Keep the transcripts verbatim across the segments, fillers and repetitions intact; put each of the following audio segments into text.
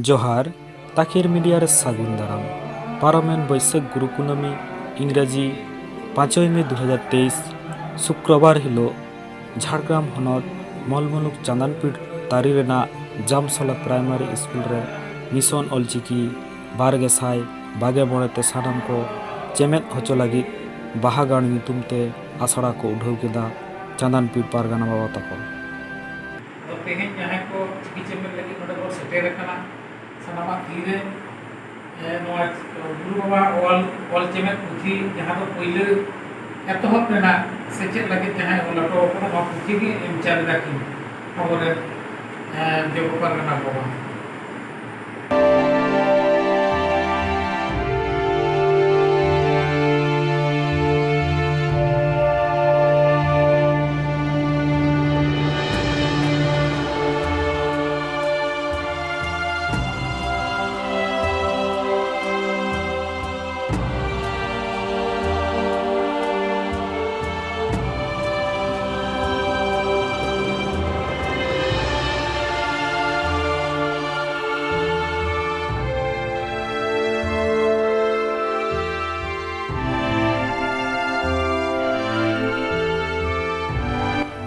ᱡᱚᱦᱟᱨ, ᱛᱟᱠᱮᱨ ᱢᱤᱰᱤᱭᱟ ᱨᱮ ᱥᱟᱹᱜᱩᱱ ᱫᱟᱨᱟᱢ᱾ ᱯᱟᱨᱚᱢᱮᱱ ᱵᱟᱹᱭᱥᱟᱹᱠᱷ ᱜᱩᱨᱩ ᱠᱩᱱᱟᱹᱢᱤ, ᱤᱝᱨᱮᱡᱤ ᱯᱟᱸᱪᱚᱭ ᱢᱮ ᱫᱩ ᱦᱟᱡᱟᱨ ᱛᱮᱭᱤᱥ, ᱥᱩᱠᱨᱚᱵᱟᱨ ᱦᱤᱞᱳᱜ ᱡᱷᱟᱲᱜᱨᱟᱢ ᱦᱚᱱᱚᱛ ᱢᱚᱞᱢᱩᱞᱩᱠ ᱪᱟᱸᱫᱟᱱᱯᱤᱲ ᱛᱟᱹᱨᱤ ᱨᱮᱱᱟᱜ ᱡᱟᱢᱥᱚᱞᱟ ᱯᱨᱟᱭᱢᱟᱨᱤ ᱥᱠᱩᱞ ᱨᱮ ᱢᱤᱥᱚᱱ ᱚᱞᱪᱤᱠᱤ ᱵᱟᱨ ᱜᱮᱥᱟᱭ ᱵᱟᱜᱮ ᱢᱚᱬᱮ ᱛᱮ ᱥᱟᱱᱟᱢ ᱠᱚ ᱪᱮᱢᱮᱫ ᱦᱚᱪᱚ ᱞᱟᱹᱜᱤᱫ ᱵᱟᱦᱟ ᱜᱟᱲ ᱧᱩᱛᱩᱢ ᱛᱮ ᱟᱥᱲᱟ ᱠᱚ ᱩᱰᱷᱟᱹᱣ ᱠᱮᱫᱟ ᱪᱟᱸᱫᱟᱱᱯᱤᱲ ᱯᱟᱨᱜᱟᱱᱟ ᱵᱟᱵᱟ ᱛᱟᱠᱚ᱾ ᱟᱫᱚ ᱛᱮᱦᱮᱧ ᱡᱟᱦᱟᱸᱭ ᱠᱚ ᱪᱤᱠᱤ ᱪᱮᱢᱮᱫ ᱞᱟᱹᱜᱤᱫ ᱱᱚᱰᱮ ᱵᱚᱱ ᱥᱮᱴᱮᱨ ᱟᱠᱟᱱᱟ, ᱥᱟᱱᱟᱢᱟᱜ ᱛᱤᱨᱮ, ᱮ, ᱱᱚᱣᱟ ᱜᱩᱨᱩ ᱵᱟᱵᱟ ᱚᱞ, ᱚᱞ ᱪᱮᱢᱮᱫ ᱯᱩᱛᱷᱤ, ᱡᱟᱦᱟᱸ ᱫᱚ ᱯᱩᱭᱞᱩ ᱮᱛᱚᱦᱚᱵ ᱨᱮᱱᱟᱜ ᱥᱮᱪᱮᱫ ᱞᱟᱹᱜᱤᱫ ᱡᱟᱦᱟᱸᱭ ᱚᱞ ᱦᱚᱴᱚ ᱟᱠᱟᱫᱟ, ᱱᱚᱣᱟ ᱯᱩᱛᱷᱤ ᱜᱮ ᱮᱢ ᱪᱟᱞ ᱮᱫᱟ ᱠᱤᱱ ᱟᱵᱚᱨᱮᱱ, ᱮ, ᱡᱚᱜᱚ ᱯᱟᱨᱜᱟᱱᱟ ᱵᱟᱵᱟ᱾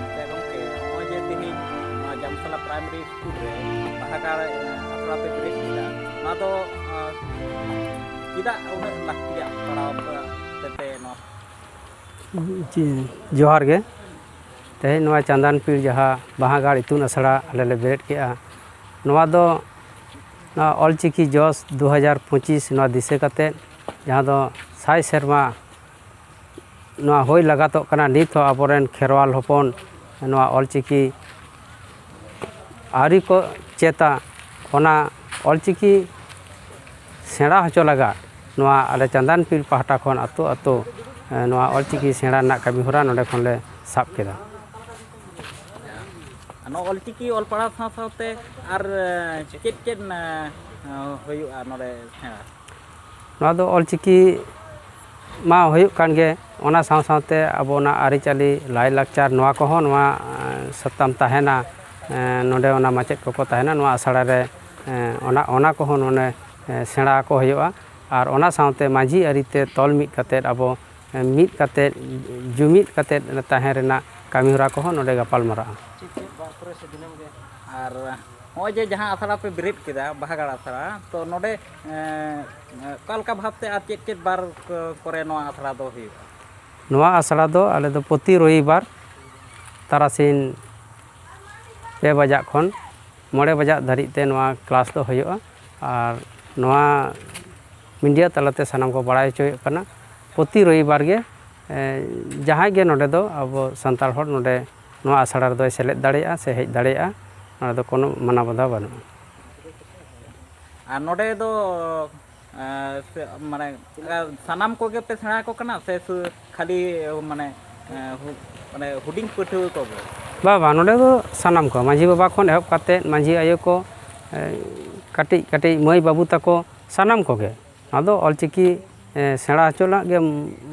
ᱟᱪᱪᱷᱟ ᱜᱚᱢᱠᱮ, ᱱᱚᱜᱼᱚᱭ ᱡᱮ ᱛᱮᱦᱮᱧ ᱱᱚᱣᱟ ᱡᱟᱢᱥᱟᱞᱟ ᱯᱨᱟᱭᱢᱟᱨᱤ ᱥᱠᱩᱞ ᱨᱮ ᱵᱟᱦᱟ ᱜᱟᱲ, ᱮ, ᱟᱥᱲᱟ ᱯᱮ ᱵᱮᱨᱮᱫ ᱠᱮᱫᱟ, ᱱᱚᱣᱟ ᱫᱚ, ᱮ, ᱪᱮᱫᱟᱜ ᱩᱱᱟᱹᱜ ᱞᱟᱹᱠᱛᱤᱭᱟᱜ ᱯᱟᱲᱟᱣ ᱟᱯᱮ ᱛᱮ ᱱᱚᱣᱟ? ᱡᱤ, ᱡᱚᱦᱟᱨ ᱜᱮ᱾ ᱛᱮᱦᱮᱧ ᱱᱚᱣᱟ ᱪᱟᱸᱫᱟᱱᱯᱤᱲ ᱡᱟᱦᱟᱸ ᱵᱟᱦᱟ ᱜᱟᱲ ᱤᱛᱩᱱ ᱟᱥᱲᱟ ᱟᱞᱮ ᱞᱮ ᱵᱮᱨᱮᱫ ᱠᱮᱜᱼᱟ, ᱱᱚᱣᱟ ᱫᱚ ᱱᱚᱣᱟ ᱚᱞᱪᱤᱠᱤ ᱡᱚᱥ ᱫᱩ ᱦᱟᱡᱟᱨ ᱯᱚᱸᱪᱤᱥ ᱱᱚᱣᱟ ᱫᱤᱥᱟᱹ ᱠᱟᱛᱮᱫ, ᱡᱟᱦᱟᱸ ᱫᱚ ᱥᱟᱭ ᱥᱮᱨᱢᱟ ᱱᱚᱣᱟ ᱦᱩᱭ ᱞᱟᱜᱟᱛᱚᱜ ᱠᱟᱱᱟ, ᱱᱤᱛ ᱦᱚᱸ ᱟᱵᱚᱨᱮᱱ ᱠᱷᱮᱨᱣᱟᱞ ᱦᱚᱯᱚᱱ ᱱᱚᱣᱟ ᱚᱞᱪᱤᱠᱤ ᱟᱹᱣᱨᱤ ᱠᱚ ᱪᱮᱫᱟ᱾ ᱚᱱᱟ ᱚᱞᱪᱤᱠᱤ ᱥᱮᱬᱟ ᱦᱚᱪᱚ ᱞᱟᱜᱟᱫ ᱱᱚᱣᱟ ᱟᱞᱮ ᱪᱟᱸᱫᱟᱱᱯᱤᱲ ᱯᱟᱦᱴᱟ ᱠᱷᱚᱱ ᱟᱹᱛᱩ ᱟᱹᱛᱩ, ᱮ, ᱱᱚᱣᱟ ᱚᱞᱪᱤᱠᱤ ᱥᱮᱬᱟ ᱨᱮᱱᱟᱜ ᱠᱟᱹᱢᱤ ᱦᱚᱨᱟ ᱱᱚᱰᱮ ᱠᱷᱚᱱ ᱞᱮ ᱥᱟᱵ ᱠᱮᱫᱟ᱾ ᱱᱚᱣᱟ ᱚᱞᱪᱤᱠᱤ ᱚᱞ ᱯᱟᱲᱦᱟᱣ ᱥᱟᱶ ᱥᱟᱶᱛᱮ ᱟᱨ, ᱮ, ᱪᱮᱫ ᱪᱮᱫ, ᱮ, ᱦᱩᱭᱩᱜᱼᱟ ᱱᱚᱰᱮ ᱥᱮᱬᱟ? ᱱᱚᱣᱟ ᱫᱚ ᱚᱞᱪᱤᱠᱤ ᱢᱟ ᱦᱩᱭᱩᱜ ᱠᱟᱱ ᱜᱮ, ᱚᱱᱟ ᱥᱟᱶ ᱥᱟᱶᱛᱮ ᱟᱵᱚᱱᱟᱜ ᱟᱹᱨᱤᱪᱟᱹᱞᱤ, ᱞᱟᱭᱼᱞᱟᱠᱪᱟᱨ, ᱱᱚᱣᱟ ᱠᱚᱦᱚᱸ ᱱᱚᱣᱟ, ᱮᱸ, ᱥᱟᱛᱟᱢ ᱛᱟᱦᱮᱱᱟ᱾ ᱮᱸ, ᱱᱚᱰᱮ ᱚᱱᱟ ᱢᱟᱪᱮᱫ ᱠᱚᱠᱚ ᱛᱟᱦᱮᱱᱟ, ᱱᱚᱣᱟ ᱟᱥᱲᱟ ᱨᱮ, ᱚᱱᱟ ᱚᱱᱟ ᱠᱚᱦᱚᱸ ᱱᱚᱰᱮ ᱥᱮᱬᱟ ᱟᱠᱚ ᱦᱩᱭᱩᱜᱼᱟ᱾ ᱟᱨ ᱚᱱᱟ ᱥᱟᱶᱛᱮ ᱢᱟᱹᱡᱷᱤ ᱟᱹᱨᱤᱛᱮ ᱛᱚᱞ ᱢᱤᱫ ᱠᱟᱛᱮᱫ ᱟᱵᱚ ᱢᱤᱫ ᱠᱟᱛᱮᱫ, ᱡᱩᱢᱤᱫ ᱠᱟᱛᱮᱫ ᱛᱟᱦᱮᱸ ᱨᱮᱱᱟᱜ ᱠᱟᱹᱢᱤᱦᱚᱨᱟ ᱠᱚᱦᱚᱸ ᱱᱚᱰᱮ ᱜᱟᱯᱟᱞ ᱢᱟᱨᱟᱜᱼᱟ᱾ ᱟᱨ ᱱᱚᱜᱼᱚᱭ ᱡᱮ ᱡᱟᱦᱟᱸ ᱟᱥᱲᱟ ᱯᱮ ᱵᱮᱨᱮᱫ ᱠᱮᱫᱟ, ᱵᱟᱦᱟᱜᱟᱲ ᱟᱥᱲᱟ, ᱛᱚ ᱱᱚᱰᱮ ᱚᱠᱟ ᱞᱮᱠᱟ ᱵᱷᱟᱵᱽᱛᱮ ᱟᱨ ᱪᱮᱫ ᱪᱮᱫ ᱵᱟᱨ ᱠᱚᱨᱮ ᱱᱚᱣᱟ ᱟᱥᱲᱟ ᱫᱚ ᱦᱩᱭᱩᱜᱼᱟ? ᱱᱚᱣᱟ ᱟᱥᱲᱟ ᱫᱚ ᱟᱞᱮ ᱫᱚ ᱯᱨᱚᱛᱤ ᱨᱚᱵᱤᱵᱟᱨ ᱛᱟᱨᱟᱥᱤᱧ ᱯᱮ ᱵᱟᱡᱟᱜ ᱠᱷᱚᱱ ᱢᱚᱬᱮ ᱵᱟᱡᱟᱜ ᱫᱷᱟᱹᱨᱤᱡ ᱛᱮ ᱱᱚᱣᱟ ᱠᱞᱟᱥ ᱫᱚ ᱦᱩᱭᱩᱜᱼᱟ᱾ ᱟᱨ ᱱᱚᱣᱟ ᱢᱤᱰᱤᱭᱟ ᱛᱟᱞᱟᱛᱮ ᱥᱟᱱᱟᱢ ᱠᱚ ᱵᱟᱲᱟᱭ ᱦᱚᱪᱚᱭᱮᱫ ᱠᱟᱱᱟ, ᱯᱨᱚᱛᱤ ᱨᱚᱵᱤᱵᱟᱨ ᱜᱮ ᱡᱟᱦᱟᱸᱭ ᱜᱮ ᱱᱚᱰᱮ ᱫᱚ ᱟᱵᱚ ᱥᱟᱱᱛᱟᱲ ᱦᱚᱲ ᱱᱚᱰᱮ ᱱᱚᱣᱟ ᱟᱥᱲᱟ ᱨᱮᱫᱚᱭ ᱥᱮᱞᱮᱫ ᱫᱟᱲᱮᱭᱟᱜᱼᱟ ᱥᱮ ᱦᱮᱡ ᱫᱟᱲᱮᱭᱟᱜᱼᱟ᱾ ᱱᱚᱰᱮ ᱫᱚ ᱠᱳᱱᱳ ᱢᱟᱱᱟ ᱵᱟᱫᱷᱟ ᱵᱟᱹᱱᱩᱜᱼᱟ᱾ ᱟᱨ ᱱᱚᱰᱮ ᱫᱚ ᱥᱟᱱᱟᱢ ᱠᱚᱜᱮ ᱯᱮ ᱥᱮᱬᱟ ᱟᱠᱚ ᱠᱟᱱᱟ ᱥᱮ ᱥᱩ-, ᱠᱷᱟᱹᱞᱤ ᱢᱟᱱᱮ ᱚᱱᱠᱟ ᱥᱟᱱᱟᱢ ᱠᱚᱜᱮ ᱯᱮ ᱥᱮᱬᱟ ᱟᱠᱚ ᱠᱟᱱᱟ ᱥᱮ ᱥᱩ-, ᱠᱷᱟᱹᱞᱤ ᱢᱟᱱᱮ ᱦᱩ-, ᱢᱟᱱᱮ ᱦᱩᱰᱤᱧ ᱯᱟᱹᱴᱷᱩᱣᱟᱹ ᱠᱚᱜᱮ? ᱵᱟᱝ ᱵᱟᱝ, ᱱᱚᱰᱮ ᱫᱚ ᱥᱟᱱᱟᱢ ᱠᱚ, ᱢᱟᱹᱡᱷᱤ ᱵᱟᱵᱟ ᱠᱷᱚᱱ ᱮᱦᱚᱵ ᱠᱟᱛᱮᱫ ᱢᱟᱹᱡᱷᱤ ᱟᱭᱳ ᱠᱚ, ᱠᱟᱹᱴᱤᱡ ᱠᱟᱹᱴᱤᱡ ᱢᱟᱹᱭ ᱵᱟᱹᱵᱩ ᱛᱟᱠᱚ, ᱥᱟᱱᱟᱢ ᱠᱚᱜᱮ᱾ ᱟᱫᱚ ᱚᱞᱪᱤᱠᱤ ᱥᱮᱬᱟ ᱦᱚᱪᱚ ᱨᱮᱱᱟᱜ ᱜᱮ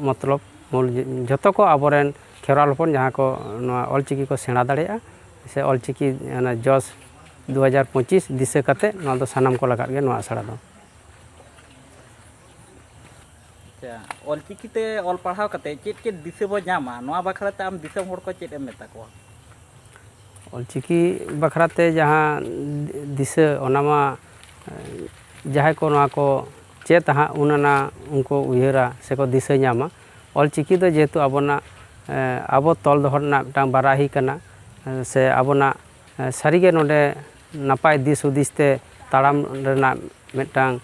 ᱢᱚᱛᱞᱚᱵ ᱢᱩᱞ, ᱡᱚᱛᱚ ᱠᱚ ᱟᱵᱚᱨᱮᱱ ᱠᱷᱮᱨᱣᱟᱞ ᱦᱚᱯᱚᱱ ᱡᱟᱦᱟᱸ ᱠᱚ ᱱᱚᱣᱟ ᱚᱞᱪᱤᱠᱤ ᱠᱚ ᱥᱮᱬᱟ ᱫᱟᱲᱮᱭᱟᱜᱼᱟ ᱥᱮ ᱚᱞᱪᱤᱠᱤ ᱚᱱᱟ ᱡᱚᱥ ᱫᱩ ᱦᱟᱡᱟᱨ ᱯᱚᱸᱪᱤᱥ ᱫᱤᱥᱟᱹ ᱠᱟᱛᱮᱫ ᱱᱚᱣᱟ ᱫᱚ ᱥᱟᱱᱟᱢ ᱠᱚ ᱞᱟᱜᱟᱫ ᱜᱮ ᱱᱚᱣᱟ ᱟᱥᱲᱟ ᱫᱚ᱾ ᱟᱪᱪᱷᱟ, ᱚᱞᱪᱤᱠᱤ ᱛᱮ ᱚᱞ ᱯᱟᱲᱦᱟᱣ ᱠᱟᱛᱮ ᱪᱮᱫ ᱪᱮᱫ ᱫᱤᱥᱟᱹ ᱵᱚ ᱧᱟᱢᱟ, ᱱᱚᱣᱟ ᱵᱟᱠᱷᱨᱟ ᱛᱮ ᱟᱢ ᱫᱤᱥᱚᱢ ᱦᱚᱲ ᱠᱚ ᱪᱮᱫ ᱮᱢ ᱢᱮᱛᱟ ᱠᱚᱣᱟ? ᱚᱞᱪᱤᱠᱤ ᱵᱟᱠᱷᱨᱟ ᱛᱮ ᱡᱟᱦᱟᱸ ᱫᱤᱥᱟᱹ, ᱚᱱᱟ ᱢᱟ ᱡᱟᱦᱟᱸᱭ ᱠᱚ ᱱᱚᱣᱟ ᱠᱚ ᱪᱮᱫ ᱦᱟᱸᱜ, ᱚᱱᱟ ᱩᱱᱠᱩ ᱩᱭᱦᱟᱹᱨᱟ ᱥᱮᱠᱚ ᱫᱤᱥᱟᱹ ᱧᱟᱢᱟ᱾ ᱚᱞᱪᱤᱠᱤ ᱫᱚ ᱡᱮᱦᱮᱛᱩ ᱟᱵᱚᱱᱟᱜ, ᱟᱵᱚ ᱛᱚᱞ ᱫᱚᱦᱚ ᱨᱮᱱᱟᱜ ᱢᱤᱫᱴᱟᱝ ᱵᱟᱨᱟᱦᱤ ᱠᱟᱱᱟ, ᱥᱮ ᱟᱵᱚᱱᱟᱜ ᱥᱟᱹᱨᱤᱜᱮ ᱱᱚᱰᱮ ᱱᱟᱯᱟᱭ ᱫᱤᱥ ᱦᱩᱫᱤᱥ ᱛᱮ ᱛᱟᱲᱟᱢ ᱨᱮᱱᱟᱜ ᱢᱤᱫᱴᱟᱝ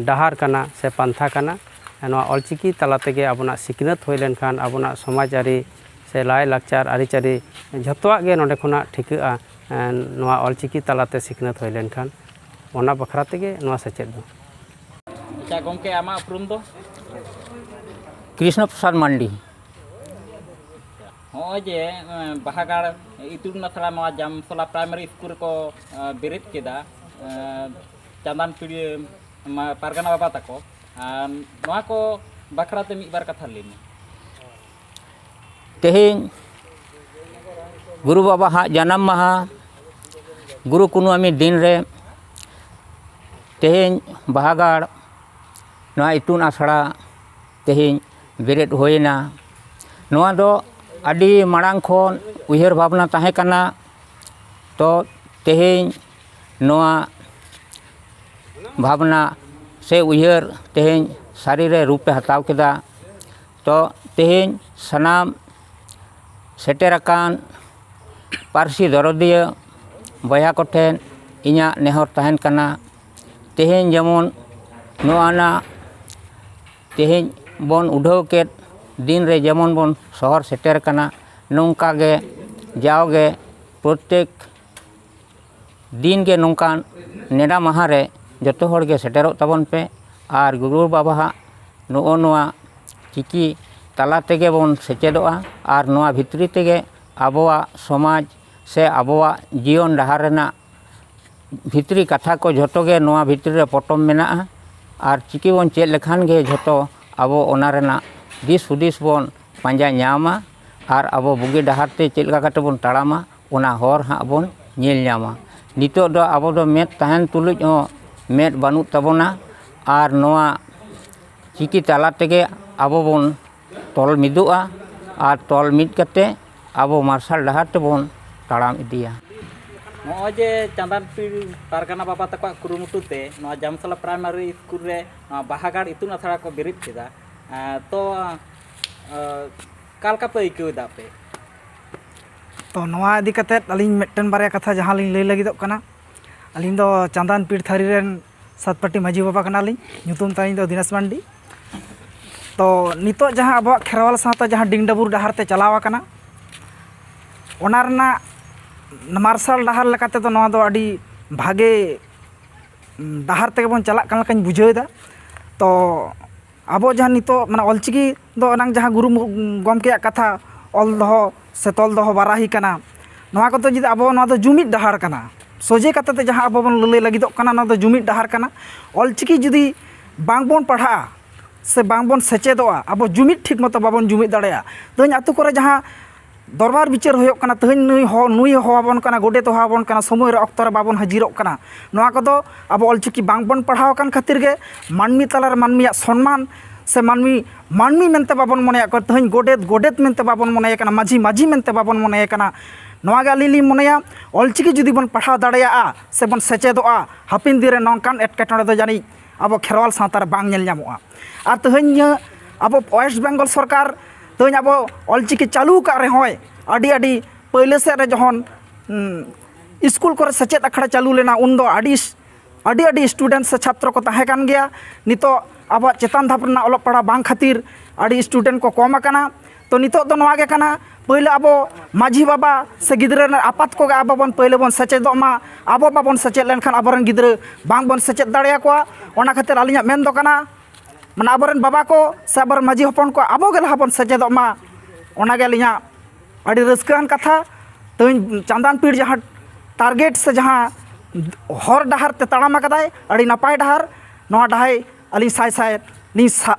ᱰᱟᱦᱟᱨ ᱠᱟᱱᱟ ᱥᱮ ᱯᱟᱱᱛᱷᱟ ᱠᱟᱱᱟ᱾ ᱱᱚᱣᱟ ᱚᱞᱪᱤᱠᱤ ᱛᱟᱞᱟ ᱛᱮᱜᱮ ᱟᱵᱚᱱᱟᱜ ᱥᱤᱠᱷᱱᱟᱹᱛ ᱦᱩᱭ ᱞᱮᱱᱠᱷᱟᱱ ᱟᱵᱚᱱᱟᱜ ᱥᱚᱢᱟᱡᱽ ᱟᱹᱨᱤ ᱥᱮ ᱞᱟᱭᱼᱞᱟᱠᱪᱟᱨ ᱟᱹᱨᱤᱪᱟᱹᱞᱤ ᱡᱷᱚᱛᱚᱣᱟᱜ ᱜᱮ ᱱᱚᱰᱮ ᱠᱷᱚᱱᱟᱜ ᱴᱷᱤᱠᱟᱹᱜᱼᱟ᱾ ᱱᱚᱣᱟ ᱚᱞᱪᱤᱠᱤ ᱛᱟᱞᱟᱛᱮ ᱥᱤᱠᱷᱱᱟᱹᱛ ᱦᱩᱭ ᱞᱮᱱᱠᱷᱟᱱ ᱚᱱᱟ ᱵᱟᱠᱷᱨᱟ ᱛᱮᱜᱮ ᱱᱚᱣᱟ ᱥᱮᱪᱮᱫ ᱫᱚ᱾ ᱟᱪᱪᱷᱟ ᱜᱚᱢᱠᱮ, ᱟᱢᱟᱜ ᱩᱯᱨᱩᱢ ᱫᱚ? ᱠᱨᱤᱥᱱᱚ ᱯᱨᱚᱥᱟᱫᱽ ᱢᱟᱱᱰᱤ᱾ ᱱᱚᱜᱼᱚᱭ ᱡᱮ ᱵᱟᱦᱟᱜᱟᱲ ᱤᱛᱩᱱ ᱟᱥᱲᱟ ᱱᱚᱣᱟ ᱡᱟᱢᱥᱚᱞᱟ ᱯᱨᱟᱭᱢᱟᱨᱤ ᱥᱠᱩᱞ ᱨᱮᱠᱚ ᱵᱮᱨᱮᱫ ᱠᱮᱫᱟ ᱪᱟᱸᱫᱟᱱ ᱯᱤᱲᱤᱭᱟᱹ ᱯᱟᱨᱜᱟᱱᱟ ᱵᱟᱵᱟ ᱛᱟᱠᱚ, ᱟᱨ ᱱᱚᱣᱟ ᱠᱚ ᱵᱟᱠᱷᱨᱟ ᱛᱮ ᱢᱤᱫ ᱵᱟᱨ ᱠᱟᱛᱷᱟ ᱞᱟᱹᱭ ᱢᱮ᱾ ᱛᱮᱦᱮᱧ ᱜᱩᱨᱩ ᱵᱟᱵᱟ ᱦᱟᱜ ᱡᱟᱱᱟᱢ ᱢᱟᱦᱟ ᱜᱩᱨᱩ ᱠᱩᱱᱟᱹᱢᱤ ᱫᱤᱱ ᱨᱮ ᱛᱮᱦᱮᱧ ᱵᱟᱦᱟᱜᱟᱲ ᱱᱚᱣᱟ ᱤᱛᱩᱱ ᱟᱥᱲᱟ ᱛᱮᱦᱮᱧ ᱵᱮᱨᱮᱫ ᱦᱩᱭᱮᱱᱟ᱾ ᱱᱚᱣᱟ ᱫᱚ ᱟᱹᱰᱤ ᱢᱟᱲᱟᱝ ᱠᱷᱚᱱ ᱩᱭᱦᱟᱹᱨ ᱵᱷᱟᱵᱽᱱᱟ ᱛᱟᱦᱮᱸ ᱠᱟᱱᱟ᱾ ᱛᱚ ᱛᱮᱦᱮᱧ ᱱᱚᱣᱟ ᱵᱷᱟᱵᱽᱱᱟ ᱥᱮ ᱩᱭᱦᱟᱹᱨ ᱛᱮᱦᱮᱧ ᱥᱟᱹᱨᱤ ᱨᱮ ᱨᱩᱯ ᱮ ᱦᱟᱛᱟᱣ ᱠᱮᱫᱟ᱾ ᱛᱚ ᱛᱮᱦᱮᱧ ᱥᱟᱱᱟᱢ ᱥᱮᱴᱮᱨ ᱟᱠᱟᱱ ᱯᱟᱹᱨᱥᱤ ᱫᱚᱨᱚᱫᱤᱭᱟᱹ ᱵᱚᱭᱦᱟ ᱠᱚᱴᱷᱮᱱ ᱤᱧᱟᱹᱜ ᱱᱮᱦᱚᱨ ᱛᱟᱦᱮᱱ ᱠᱟᱱᱟ, ᱛᱮᱦᱮᱧ ᱡᱮᱢᱚᱱ ᱱᱚᱣᱟ ᱱᱟ ᱛᱮᱦᱮᱧ ᱵᱚᱱ ᱩᱰᱷᱟᱹᱣ ᱠᱮᱫ ᱫᱤᱱ ᱨᱮ ᱡᱮᱢᱚᱱ ᱵᱚᱱ ᱥᱚᱦᱚᱨ ᱥᱮᱴᱮᱨ ᱠᱟᱱᱟ, ᱱᱚᱝᱠᱟ ᱜᱮ ᱡᱟᱣᱜᱮ ᱯᱨᱚᱛᱮᱠ ᱫᱤᱱ ᱜᱮ ᱱᱚᱝᱠᱟᱱ ᱱᱮᱰᱟ ᱢᱟᱦᱟ ᱨᱮ ᱡᱚᱛᱚ ᱦᱚᱲ ᱜᱮ ᱥᱮᱴᱮᱨᱚᱜ ᱛᱟᱵᱚᱱ ᱯᱮ᱾ ᱟᱨ ᱜᱩᱨᱩ ᱵᱟᱵᱟᱣᱟᱜ ᱱᱚᱜᱼᱚ ᱱᱚᱣᱟ ᱪᱤᱠᱤ ᱛᱟᱞᱟ ᱛᱮᱜᱮ ᱵᱚᱱ ᱥᱮᱪᱮᱫᱚᱜᱼᱟ᱾ ᱟᱨ ᱱᱚᱣᱟ ᱵᱷᱤᱛᱨᱤ ᱛᱮᱜᱮ ᱟᱵᱚᱣᱟᱜ ᱥᱚᱢᱟᱡᱽ ᱥᱮ ᱟᱵᱚᱣᱟᱜ ᱡᱤᱭᱚᱱ ᱰᱟᱦᱟᱨ ᱨᱮᱱᱟᱜ ᱵᱷᱤᱛᱨᱤ ᱠᱟᱛᱷᱟ ᱠᱚ ᱡᱷᱚᱛᱚ ᱜᱮ ᱱᱚᱣᱟ ᱵᱷᱤᱛᱨᱤ ᱨᱮ ᱯᱚᱴᱚᱢ ᱢᱮᱱᱟᱜᱼᱟ᱾ ᱟᱨ ᱪᱤᱠᱤ ᱵᱚᱱ ᱪᱮᱫ ᱞᱮᱠᱷᱟᱱ ᱜᱮ ᱡᱷᱚᱛᱚ ᱟᱵᱚ ᱚᱱᱟ ᱨᱮᱱᱟᱜ ᱫᱤᱥ ᱦᱩᱫᱤᱥ ᱵᱚᱱ ᱯᱟᱸᱡᱟ ᱧᱟᱢᱟ᱾ ᱟᱨ ᱟᱵᱚ ᱵᱩᱜᱤ ᱰᱟᱦᱟᱨ ᱛᱮ ᱪᱮᱫ ᱞᱮᱠᱟ ᱠᱟᱛᱮ ᱵᱚᱱ ᱛᱟᱲᱟᱢᱟ, ᱚᱱᱟ ᱦᱚᱨ ᱦᱟᱸᱜ ᱵᱚᱱ ᱧᱮᱞ ᱧᱟᱢᱟ᱾ ᱱᱤᱛᱚᱜ ᱫᱚ ᱟᱵᱚ ᱫᱚ ᱢᱮᱫ ᱛᱟᱦᱮᱱ ᱛᱩᱞᱩᱡ ᱦᱚᱸ ᱢᱮᱫ ᱵᱟᱹᱱᱩᱜ ᱛᱟᱵᱚᱱᱟ᱾ ᱟᱨ ᱱᱚᱣᱟ ᱪᱤᱠᱤ ᱛᱟᱞᱟ ᱛᱮᱜᱮ ᱟᱵᱚ ᱵᱚᱱ ᱛᱚᱞ ᱢᱤᱫᱚᱜᱼᱟ᱾ ᱟᱨ ᱛᱚᱞ ᱢᱤᱫ ᱠᱟᱛᱮ ᱟᱵᱚ ᱢᱟᱨᱥᱟᱞ ᱰᱟᱦᱟᱨ ᱛᱮᱵᱚᱱ ᱛᱟᱲᱟᱢ ᱤᱫᱤᱭᱟ᱾ ᱱᱚᱜᱼᱚᱭ ᱡᱮ ᱪᱟᱸᱫᱟᱱ ᱯᱤᱲ ᱯᱟᱨᱜᱟᱱᱟ ᱵᱟᱵᱟ ᱛᱟᱠᱚᱣᱟᱜ ᱠᱩᱨᱩᱢᱩᱴᱩ ᱛᱮ ᱱᱚᱣᱟ ᱡᱟᱢᱥᱟᱞᱟ ᱯᱨᱟᱭᱢᱟᱨᱤ ᱥᱠᱩᱞ ᱨᱮ ᱱᱚᱣᱟ ᱵᱟᱦᱟᱜᱟᱲ ᱤᱛᱩᱱ ᱟᱥᱲᱟ ᱠᱚ ᱵᱮᱨᱮᱫ ᱠᱮᱫᱟ᱾ ᱮᱸ, ᱛᱚ ᱮᱸ, ᱚᱠᱟ ᱞᱮᱠᱟ ᱯᱮ ᱟᱹᱭᱠᱟᱹᱣ ᱮᱫᱟ ᱟᱯᱮ? ᱛᱚ ᱱᱚᱣᱟ ᱤᱫᱤ ᱠᱟᱛᱮᱫ ᱟᱹᱞᱤᱧ ᱢᱤᱫᱴᱮᱱ ᱵᱟᱨᱭᱟ ᱠᱟᱛᱷᱟ ᱡᱟᱦᱟᱸ ᱞᱤᱧ ᱞᱟᱹᱭ ᱞᱟᱹᱜᱤᱫᱚᱜ ᱠᱟᱱᱟ᱾ ᱟᱹᱞᱤᱧ ᱫᱚ ᱪᱟᱸᱫᱟᱱ ᱯᱤᱲ ᱛᱷᱟᱹᱨᱤ ᱨᱮᱱ ᱥᱟᱛᱯᱟᱹᱴᱤ ᱢᱟᱹᱡᱷᱤ ᱵᱟᱵᱟ ᱠᱟᱱᱟᱞᱤᱧ᱾ ᱧᱩᱛᱩᱢ ᱛᱟᱹᱞᱤᱧ ᱫᱚ ᱫᱤᱱᱮᱥ ᱢᱟᱱᱰᱤ᱾ ᱛᱚ ᱱᱤᱛᱚᱜ ᱡᱟᱦᱟᱸ ᱟᱵᱚᱣᱟᱜ ᱠᱷᱮᱨᱣᱟᱞ ᱥᱟᱶᱛᱟ ᱡᱟᱦᱟᱸ ᱰᱤᱝ ᱰᱟᱹᱵᱩᱨ ᱰᱟᱦᱟᱨ ᱛᱮ ᱪᱟᱞᱟᱣ ᱟᱠᱟᱱᱟ, ᱚᱱᱟ ᱨᱮᱱᱟᱜ ᱢᱟᱨᱥᱟᱞ ᱰᱟᱦᱟᱨ ᱞᱮᱠᱟ ᱛᱮᱫᱚ ᱱᱚᱣᱟ ᱫᱚ ᱟᱹᱰᱤ ᱵᱷᱟᱜᱮ ᱰᱟᱦᱟᱨ ᱛᱮᱜᱮ ᱵᱚᱱ ᱪᱟᱞᱟᱜ ᱠᱟᱱ ᱞᱮᱠᱟᱧ ᱵᱩᱡᱷᱟᱹᱣ ᱮᱫᱟ᱾ ᱛᱚ ᱟᱵᱚ ᱡᱟᱦᱟᱸ ᱱᱤᱛᱚᱜ ᱢᱟᱱᱮ ᱚᱞᱪᱤᱠᱤ ᱫᱚ ᱮᱱᱟᱝ ᱡᱟᱦᱟᱸ ᱜᱩᱨᱩ ᱜᱚᱢᱠᱮᱭᱟᱜ ᱠᱟᱛᱷᱟ, ᱚᱞ ᱫᱚᱦᱚ ᱥᱮ ᱛᱚᱞ ᱫᱚᱦᱚ ᱵᱟᱨᱟᱦᱤ ᱠᱟᱱᱟ, ᱱᱚᱣᱟ ᱠᱚᱫᱚ ᱡᱩᱫᱤ ᱟᱵᱚ, ᱱᱚᱣᱟ ᱫᱚ ᱡᱩᱢᱤᱫ ᱰᱟᱦᱟᱨ ᱠᱟᱱᱟ᱾ ᱥᱚᱡᱷᱮ ᱠᱟᱛᱷᱟ ᱛᱮ ᱡᱟᱦᱟᱸ ᱟᱵᱚ ᱵᱚᱱ ᱞᱟᱹᱞᱟᱹᱭ ᱞᱟᱹᱜᱤᱫᱚᱜ ᱠᱟᱱᱟ, ᱱᱚᱣᱟ ᱫᱚ ᱡᱩᱢᱤᱫ ᱰᱟᱦᱟᱨ ᱠᱟᱱᱟ᱾ ᱚᱞᱪᱤᱠᱤ ᱡᱩᱫᱤ ᱵᱟᱝ ᱵᱚᱱ ᱯᱟᱲᱦᱟᱜᱼᱟ ᱥᱮ ᱵᱟᱝ ᱵᱚᱱ ᱥᱮᱪᱮᱫᱚᱜᱼᱟ, ᱟᱵᱚ ᱡᱩᱢᱤᱫ ᱴᱷᱤᱠ ᱢᱚᱛᱚ ᱵᱟᱵᱚᱱ ᱡᱩᱢᱤᱫ ᱫᱟᱲᱮᱭᱟᱜᱼᱟ᱾ ᱛᱮᱦᱮᱧ ᱟᱛᱳ ᱠᱚᱨᱮ ᱡᱟᱦᱟᱸ ᱫᱚᱨᱵᱟᱨ ᱵᱤᱪᱟᱹᱨ ᱦᱩᱭᱩᱜ ᱠᱟᱱᱟ, ᱛᱮᱦᱮᱧ ᱱᱩᱭ ᱦᱚ ᱱᱩᱭ ᱦᱚᱦᱚ ᱟᱵᱚᱱ ᱠᱟᱱᱟ, ᱜᱚᱰᱮᱛ ᱦᱚᱦᱚ ᱟᱵᱚᱱ ᱠᱟᱱᱟ, ᱥᱚᱢᱚᱭ ᱨᱮ ᱚᱠᱛᱚ ᱨᱮ ᱵᱟᱵᱚᱱ ᱦᱟᱹᱡᱤᱨᱚᱜ ᱠᱟᱱᱟ᱾ ᱱᱚᱣᱟ ᱠᱚᱫᱚ ᱟᱵᱚ ᱚᱞᱪᱤᱠᱤ ᱵᱟᱝᱵᱚᱱ ᱯᱟᱲᱦᱟᱣ ᱟᱠᱟᱱ ᱠᱷᱟᱹᱛᱤᱨ ᱜᱮ ᱢᱟᱹᱱᱢᱤ ᱛᱟᱞᱟᱨᱮ ᱢᱟᱹᱱᱢᱤᱭᱟᱜ ᱥᱚᱱᱢᱟᱱ ᱥᱮ ᱢᱟᱹᱱᱢᱤ ᱢᱟᱹᱱᱢᱤ ᱢᱮᱱᱛᱮ ᱵᱟᱵᱚᱱ ᱢᱚᱱᱮᱭᱮᱫ ᱠᱚᱣᱟ, ᱛᱮᱦᱮᱧ ᱜᱚᱰᱮᱛ ᱜᱚᱰᱮᱛ ᱢᱮᱱᱛᱮ ᱵᱟᱵᱚᱱ ᱢᱚᱱᱮᱭᱮ ᱠᱟᱱᱟ, ᱢᱟᱹᱡᱷᱤ ᱢᱟᱹᱡᱷᱤ ᱢᱮᱱᱛᱮ ᱵᱟᱵᱚᱱ ᱢᱚᱱᱮᱭᱮ ᱠᱟᱱᱟ᱾ ᱱᱚᱣᱟ ᱜᱮ ᱟᱹᱞᱤᱧ ᱞᱤᱧ ᱢᱚᱱᱮᱭᱟ, ᱚᱞᱪᱤᱠᱤ ᱡᱩᱫᱤ ᱵᱚᱱ ᱯᱟᱲᱦᱟᱣ ᱫᱟᱲᱮᱭᱟᱜᱼᱟ ᱥᱮ ᱵᱚᱱ ᱥᱮᱪᱮᱫᱚᱜᱼᱟ, ᱦᱟᱯᱮᱱ ᱫᱤᱱ ᱨᱮ ᱱᱚᱝᱠᱟᱱ ᱮᱴᱠᱮᱴᱚᱬᱮ ᱫᱚ ᱡᱟᱹᱱᱤᱡ ᱟᱵᱚ ᱠᱷᱮᱨᱣᱟᱞ ᱥᱟᱶᱛᱟ ᱨᱮ ᱵᱟᱝ ᱧᱮᱞ ᱧᱟᱢᱚᱜᱼᱟ᱾ ᱟᱨ ᱛᱮᱦᱮᱧ ᱱᱤᱭᱟᱹ ᱟᱵᱚ ᱳᱭᱮᱥᱴ ᱵᱮᱝᱜᱚᱞ ᱥᱚᱨᱠᱟᱨ ᱛᱮᱦᱮᱧ ᱟᱵᱚ ᱚᱞᱪᱤᱠᱤ ᱪᱟᱹᱞᱩ ᱟᱠᱟᱫ ᱨᱮᱦᱚᱸᱭ, ᱟᱹᱰᱤ ᱟᱹᱰᱤ ᱯᱟᱹᱭᱞᱟᱹ ᱥᱮᱫ ᱨᱮ ᱡᱚᱠᱷᱚᱱ ᱩᱸ, ᱤᱥᱠᱩᱞ ᱠᱚᱨᱮ ᱥᱮᱪᱮᱫ ᱟᱠᱷᱲᱟ ᱪᱟᱹᱞᱩ ᱞᱮᱱᱟ, ᱩᱱᱫᱚ ᱟᱹᱰᱤ ᱟᱹᱰᱤ ᱟᱹᱰᱤ ᱥᱴᱩᱰᱮᱱᱴ ᱥᱮ ᱪᱷᱟᱛᱨᱚ ᱠᱚ ᱛᱟᱦᱮᱸ ᱠᱟᱱ ᱜᱮᱭᱟ᱾ ᱱᱤᱛᱚᱜ ᱟᱵᱚᱣᱟᱜ ᱪᱮᱛᱟᱱ ᱫᱷᱟᱯ ᱨᱮᱱᱟᱜ ᱚᱞᱚᱜ ᱯᱟᱲᱦᱟᱣ ᱵᱟᱝ ᱠᱷᱟᱹᱛᱤᱨ ᱟᱹᱰᱤ ᱥᱴᱩᱰᱮᱱᱴ ᱠᱚ ᱠᱚᱢ ᱟᱠᱟᱱᱟ᱾ ᱛᱚ ᱱᱤᱛᱚᱜ ᱫᱚ ᱱᱚᱣᱟ ᱜᱮ ᱠᱟᱱᱟ, ᱯᱳᱭᱞᱳ ᱟᱵᱚ ᱢᱟᱹᱡᱷᱤ ᱵᱟᱵᱟ ᱥᱮ ᱜᱤᱫᱽᱨᱟᱹ ᱨᱮᱱ ᱟᱯᱟᱛ ᱠᱚᱜᱮ ᱟᱵᱚ ᱵᱚᱱ ᱯᱳᱭᱞᱳ ᱵᱚᱱ ᱥᱮᱪᱮᱫᱚᱜ ᱢᱟ᱾ ᱟᱵᱚ ᱵᱟᱵᱚᱱ ᱥᱮᱪᱮᱫ ᱞᱮᱱᱠᱷᱟᱱ ᱟᱵᱚᱨᱮᱱ ᱜᱤᱫᱽᱨᱟᱹ ᱵᱟᱝ ᱵᱚᱱ ᱥᱮᱪᱮᱫ ᱫᱟᱲᱮᱭᱟᱠᱚᱣᱟ᱾ ᱚᱱᱟ ᱠᱷᱟᱹᱛᱤᱨ ᱟᱹᱞᱤᱧᱟᱜ ᱢᱮᱱ ᱫᱚ ᱠᱟᱱᱟ, ᱢᱟᱱᱮ ᱟᱵᱚᱨᱮᱱ ᱵᱟᱵᱟ ᱠᱚ ᱥᱮ ᱟᱵᱚᱨᱮᱱ ᱢᱟᱹᱡᱷᱤ ᱦᱚᱯᱚᱱ ᱠᱚ ᱟᱵᱚ ᱜᱮ ᱞᱟᱦᱟ ᱵᱚᱱ ᱥᱮᱪᱮᱫᱚᱜ ᱢᱟ᱾ ᱚᱱᱟᱜᱮ ᱟᱹᱞᱤᱧᱟᱜ ᱟᱹᱰᱤ ᱨᱟᱹᱥᱠᱟᱹᱣᱟᱱ ᱠᱟᱛᱷᱟ᱾ ᱛᱮᱦᱮᱧ ᱪᱟᱸᱫᱟᱱ ᱯᱤᱲ ᱡᱟᱦᱟᱸ ᱴᱟᱨᱜᱮᱴ ᱥᱮ ᱡᱟᱦᱟᱸ ᱦᱚᱨ ᱰᱟᱦᱟᱨ ᱛᱮ ᱛᱟᱲᱟᱢ ᱟᱠᱟᱫᱟᱭ, ᱟᱹᱰᱤ ᱱᱟᱯᱟᱭ ᱰᱟᱦᱟᱨ᱾ ᱱᱚᱣᱟ ᱰᱟᱦᱟᱨ ᱟᱹᱞᱤᱧ ᱥᱟᱭ ᱥᱟᱭ ᱞᱤᱧ ᱥᱟ-